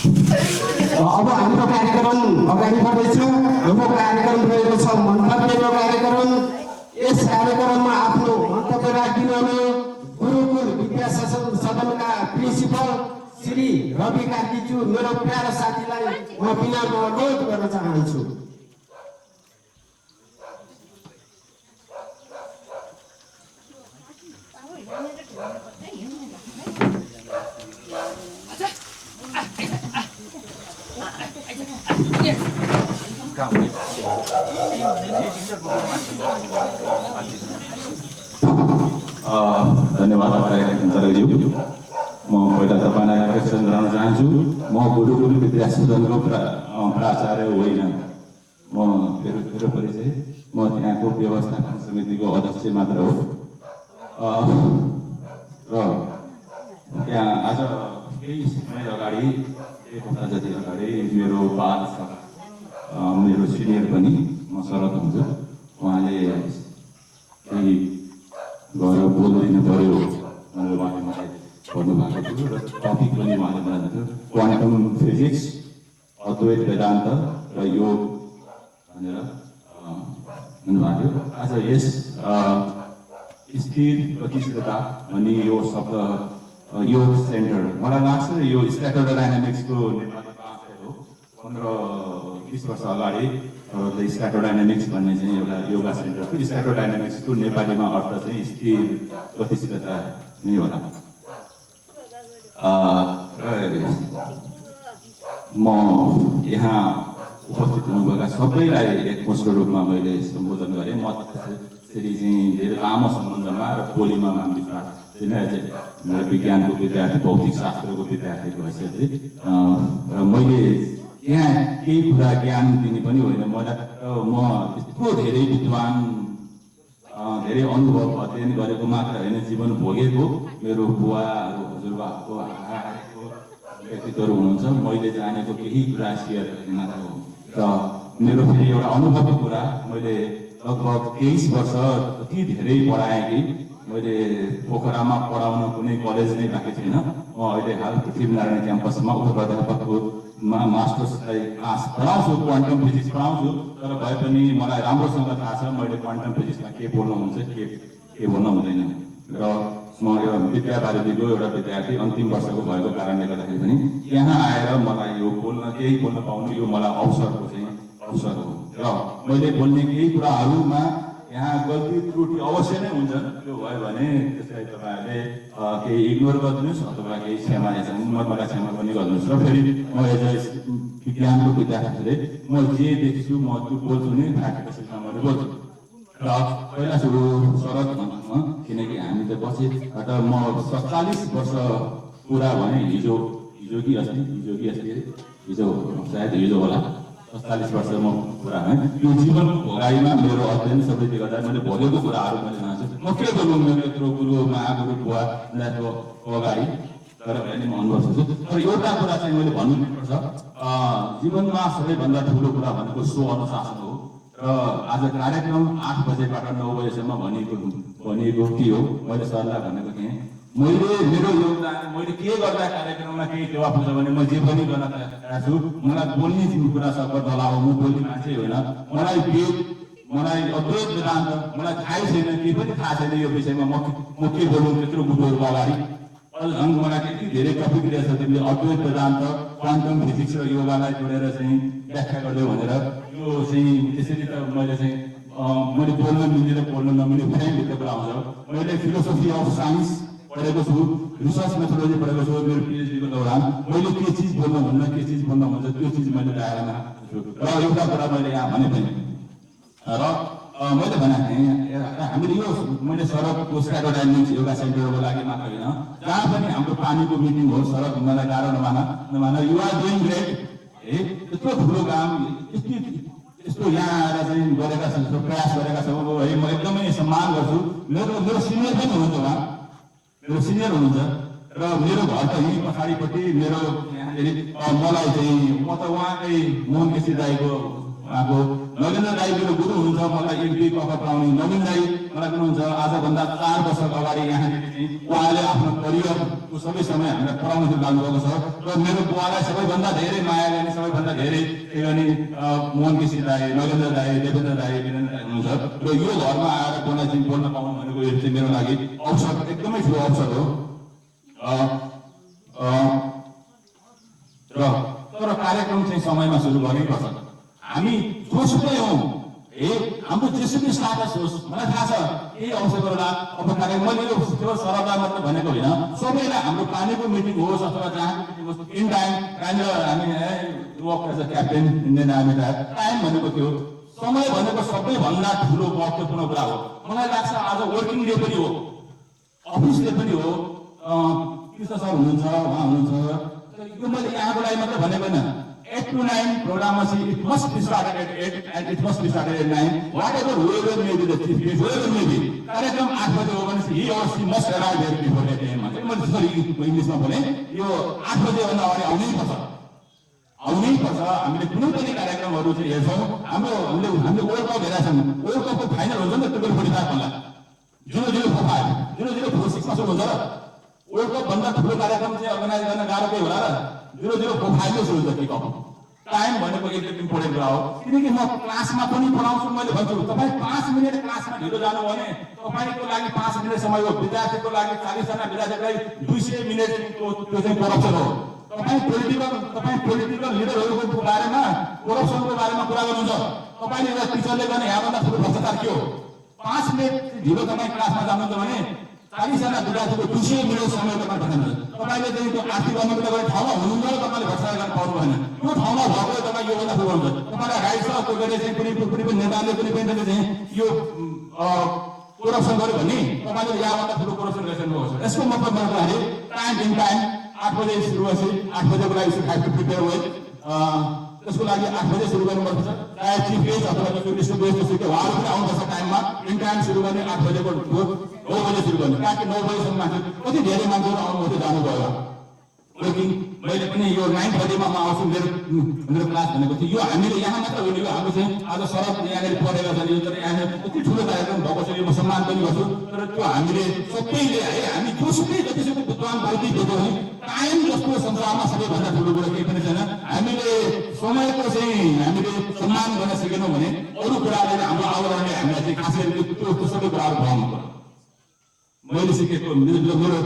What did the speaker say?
अब हाम्रो कार्यक्रम अगाडि बढ्दैछ। हाम्रो कार्यक्रम रहेको छ मन्तव्यको कार्यक्रम। यस कार्यक्रममा आफ्नो मन्तव्य राखिदिनु हुने गुरुकुल विद्या सदनका प्रिन्सिपल श्री रवि कार्कीज्यू मेरो प्यारो साथीलाई म विनम्र अनुरोध गर्न चाहन्छु। धन्यवाद तरज्यू। म पहिला तपाईँलाई क्वेसन गराउन चाहन्छु। म गुरुकुल विद्या सदनको प्राचार्य होइन। म मेरो परिचय म त्यहाँको व्यवस्थापन समितिको अध्यक्ष मात्र हो। र त्यहाँ आज केही समय अगाडि 1 हप्ता जति अगाडि मेरो बाल मेरो सिनियर पनि म शरद हुन्छु, उहाँले केही गएर बोल्दिनु पऱ्यो भनेर उहाँले मलाई भन्नुभएको थियो र टपिक पनि उहाँले बनाएको थियो क्वान्टम फिजिक्स, अद्वैत वेदान्त र योग भनेर भन्नुभएको थियो। आज यस स्थिर गतिशीलता भन्ने यो शब्द योग सेन्टर मलाई लाग्छ यो स्ट्याटोडायनामिक्सको नेपाली भाषा हो। 15-20 वर्ष अगाडि द स्ट्याटोडायनामिक्स भन्ने चाहिँ एउटा योगा सेन्टर थियो। स्ट्याटोडायनामिक्सको नेपालीमा अर्थ चाहिँ स्थिर गतिशीलता नै होला। म यहाँ उपस्थित हुनुभएका सबैलाई एकमुष्ट रूपमा मैले सम्बोधन गरेँ। म त्यसरी चाहिँ धेरै लामो सम्बन्धमा र बोलीमा विश्वास छैन। मेरो विज्ञानको विद्यार्थी, भौतिक शास्त्रको विद्यार्थीको हैसियतले र मैले यहाँ केही कुरा ज्ञान दिने पनि होइन। म यत्रो धेरै विद्वान, धेरै अनुभव अध्ययन गरेको मात्र होइन, जीवन भोगेको मेरो बुवाहरू हजुरबाको आएको व्यक्तित्वहरू हुनुहुन्छ। मैले जानेको केही कुरा सेयर गर्ने मात्र हो। र मेरो फेरि एउटा अनुभवको कुरा, मैले लगभग 23 वर्ष यति धेरै पढाएँ कि मैले पोखरामा पढाउन कुनै कलेज नै बाँकी छैन। म अहिले हाल पृथ्वीनारायण क्याम्पसमा उपप्राध्यापकको मास्टर्सलाई क्लास पढाउँछु, क्वान्टम फिजिक्स पढाउँछु। तर भए पनि मलाई राम्रोसँग थाहा छ मैले क्वान्टम फिजिक्समा के बोल्नु हुन्छ, के बोल्नु हुँदैन। र म यो विद्यावारिधीको एउटा विद्यार्थी अन्तिम वर्षको भएको कारणले गर्दाखेरि पनि यहाँ आएर मलाई यो केही बोल्न पाउनु यो मलाई अवसरको चाहिँ अवसर हो। र मैले बोल्ने केही कुराहरूमा यहाँ गल्ती त्रुटि अवश्य नै हुन्छ। त्यो भयो भने त्यसलाई तपाईँहरूले केही इग्नोर गरिदिनुहोस् अथवा केही क्षमा मलाई क्षमा पनि गरिदिनुहोस्। र फेरि म एज अ विज्ञानको विद्यार्थीले म जे देख्छु म त्यो बोल्छु नै, फ्याक्टको सिस्टममा बोल्छु। र पहिला सुरु शरद भन्नुमा, किनकि हामी त बसेबाट म 47 वर्ष पुरा भने हिजो सायद हिजो होला 47 वर्ष म पुरा भएँ। यो जीवनको भोगाइमा मेरो अध्ययन सबैले गर्दा मैले भोगेको कुराहरू मैले जान्छु। म के बोल्नु मेरो यत्रो गुरु महागुरु बुवा अगाडि, तर अहिले म अनुभव छु। तर एउटा कुरा चाहिँ मैले भन्नुपर्छ, जीवनमा सबैभन्दा ठुलो कुरा भनेको स्वअनुशासन हो। र आज कार्यक्रम 8 बजेबाट 9 बजेसम्म भनिएको के हो, मैले सरलाई भनेको थिएँ मैले मेरो योगदान मैले के गर्दा कार्यक्रममा केही टेवा पुग्छ भने म जे पनि गर्न तयार छु। मलाई बोल्ने कुरा सब नलाऊ, म बोल्ने मान्छे होइन। मलाई अद्वैत वेदान्त मलाई थाहै छैन, केही पनि थाहा छैन यो विषयमा। म के बोल्नु त्यत्रो गुरुहरूको अगाडि। झन् मलाई त्यति धेरै टपिक दिएछ तिमीले अद्वैत वेदान्त, क्वान्टम फिजिक्स र योगालाई जोडेर चाहिँ व्याख्या गर्दै भनेर। यो चाहिँ त्यसरी त मैले चाहिँ मैले बोल्न मिलेर बोल्न नमिले फ्रेमभित्र कुरा आउँछ। मैले फिलोसफी अफ साइन्स पढेको छु, रिसर्च मेथोडोलोजी पढेको छु। मेरो पिएचडीको दौरान मैले के चिज बोल्नु हुन्न, के चिज बोल्नु हुन्छ त्यो चिज मैले दायरामा छु। र एउटा कुरा मैले यहाँ भने पनि र मैले भनेको थिएँ हामीले यो मैले सडकको स्ट्याटोडायनामिक्स योगा सेन्टरको लागि मात्र होइन, जहाँ पनि हाम्रो पानीको मिटिङ हो, सडक मलाई गाह्रो नमान यु आर डुइङ ग्रेट। यत्रो ठुलो काम यस्तो यहाँ आएर चाहिँ गरेका छन्, प्रयास गरेका छौँ है, म एकदमै सम्मान गर्छु। मेरो सिनियर पनि हुनुहुन्छ, उहाँ मेरो सिनियर हुनुहुन्छ। र मेरो घर त यहीँ पछाडिपट्टि मेरो यहाँनिर मलाई चाहिँ म त उहाँकै मोहन केसी दाईको उहाँको नगेन्द्र दाई मेरो गुरु हुनुहुन्छ, मलाई एमपी कप पढाउने नवीन दाई मलाई हुनुहुन्छ। आजभन्दा 4 वर्ष अगाडि यहाँनिर चाहिँ उहाँले आफ्नो करियरको सबै समय हामीलाई पढाउन लाग्नुभएको छ र मेरो बुवालाई सबैभन्दा धेरै माया गर्ने, सबैभन्दा धेरै अनि मोहन केसी दाई, नगेन्द्र दाई, देवेन्द्र दाई, वीरेन्द्र दाई हुनुहुन्छ र यो घरमा आएर बोल्न पाउनु भनेको यो चाहिँ मेरो लागि अवसर, एकदमै ठुलो अवसर हो। तर कार्यक्रम चाहिँ समयमा सुरु गर्नुपर्छ। हामी जोसुकै हौँ, हाम्रो जेसुकै स्टाटस होस्, मलाई थाहा छ यही अवसर गर्दा अब कार्यक्रम मैले यो केवल सरलता मात्र भनेको होइन, सबैलाई हाम्रो पानीको मिटिङ होस् अथवा जहाँको मिटिङ होस्, इन टाइम हामी work as a captain Indian army time भनेको थियो, समय भनेको सबैभन्दा ठुलो महत्त्वपूर्ण कुरा हो। मलाई लाग्छ आज वर्किङ डे पनि हो, अफिस डे पनि हो। कृष्ण सर हुनुहुन्छ, उहाँ हुनुहुन्छ, यो मैले यहाँको लागि मात्र भनेको होइन। 8 to 9 program it must be started at 8 and it must be started at 9. Whatever, whoever may be the chief guest, whoever may be. कार्यक्रम 8 बजे हो भने he or she must arrive there before 8 AM. मैले sorry इङ्ग्लिसमा भने यो 8 बजे भन्दा अगाडि आउनै पर्छ। हामीले कुनै पनि कार्यक्रमहरू चाहिँ हेर्छौँ, हामीले वर्ल्ड कप हेरेका छौँ, वर्ल्ड कपको फाइनल हुन्छ नि त 45 भन्दा 0-0-4-5, 0-0-4-6 सुरु हुन्छ र वर्ल्ड कप भन्दा ठुलो कार्यक्रम चाहिँ अर्गनाइज गर्न गाह्रो केही होला र 0-0-4-5 सुरु हुन्छ किक अफ। टाइम भनेको एकदम इम्पोर्टेन्ट कुरा हो, किनकि म क्लासमा पनि पढाउँछु। मैले भन्छु तपाईँ 5 मिनट क्लासमा ढिलो जानु भने तपाईँको लागि 5 मिनट समय हो, विद्यार्थीको लागि 40 जना विद्यार्थीलाई 200 मिनट त्यो चाहिँ करप्सन हो। तपाईँ पोलिटिकल लिडरहरूको बारेमा करप्सनको बारेमा कुरा गर्नुहुन्छ, तपाईँले एउटा टिचरले गर्ने यहाँभन्दा ठुलो भ्रष्टाचार के हो? 5 मिनट ढिलो तपाईँ क्लासमा जानुहुन्छ भने 40 जना विद्यार्थीको 200 मिनट समय तपाईँ बचाउनुहुन्छ। तपाईँले चाहिँ त्यो आर्थिक अनुकूल गर्ने ठाउँमा हुनुहुन्छ र तपाईँले भ्रष्टाचार गर्न पाउनु भएन। त्यो ठाउँमा भएको तपाईँ योभन्दा ठुलो हुन्छ। तपाईँलाई राइट छ, त्यो गरेर चाहिँ कुनै पनि नेताले कुनै पनि चाहिँ यो करप्सन गर्यो भने तपाईँले यहाँभन्दा ठुलो करप्सन गरिसक्नुभएको छ। यसको मतलब भन्दाखेरि टाइम इन टाइम 8 बजे सुरु गर्छ, 8 बजेको लागि प्रिपेयर भयो। त्यसको लागि 8 बजे सुरु गर्नुपर्छ। चाहे चिफ गेस्ट अथवा डिस्ट्रिक्ट गेस्ट जस्तो उहाँहरू पनि आउनुपर्छ टाइममा। इन टाइम सुरु गर्ने 8 बजेको 9 बजे सुरु गर्ने, ताकि 9 बजेसम्म मान्छे कति धेरै मान्छेहरू आउनुभयो जानुभयो। लेकिन मैले पनि यो 9 बजेमा म आउँछु, मेरो क्लास भनेको थियो। यो हामीले यहाँ मात्र होइन, यो हाम्रो चाहिँ आज शरद यहाँनिर पढेर छ, यो तर यहाँनिर कति ठुलो कार्यक्रम भएको छ, यो म सम्मान पनि गर्छु। तर त्यो हामीले सबैले हामी जोसुकै जतिसुकै विद्वान व्यक्ति दिएको भने टाइम जस्तो संसारमा सबैभन्दा ठुलो कुरा केही पनि छैन। हामीले समयको चाहिँ हामीले सम्मान गर्न सकेनौँ भने अरू कुराले हाम्रो आवरणले हामीलाई चाहिँ खास गरी त्यो सबै कुराहरू भ्रम गर्छ। मैले सिकेको मेरो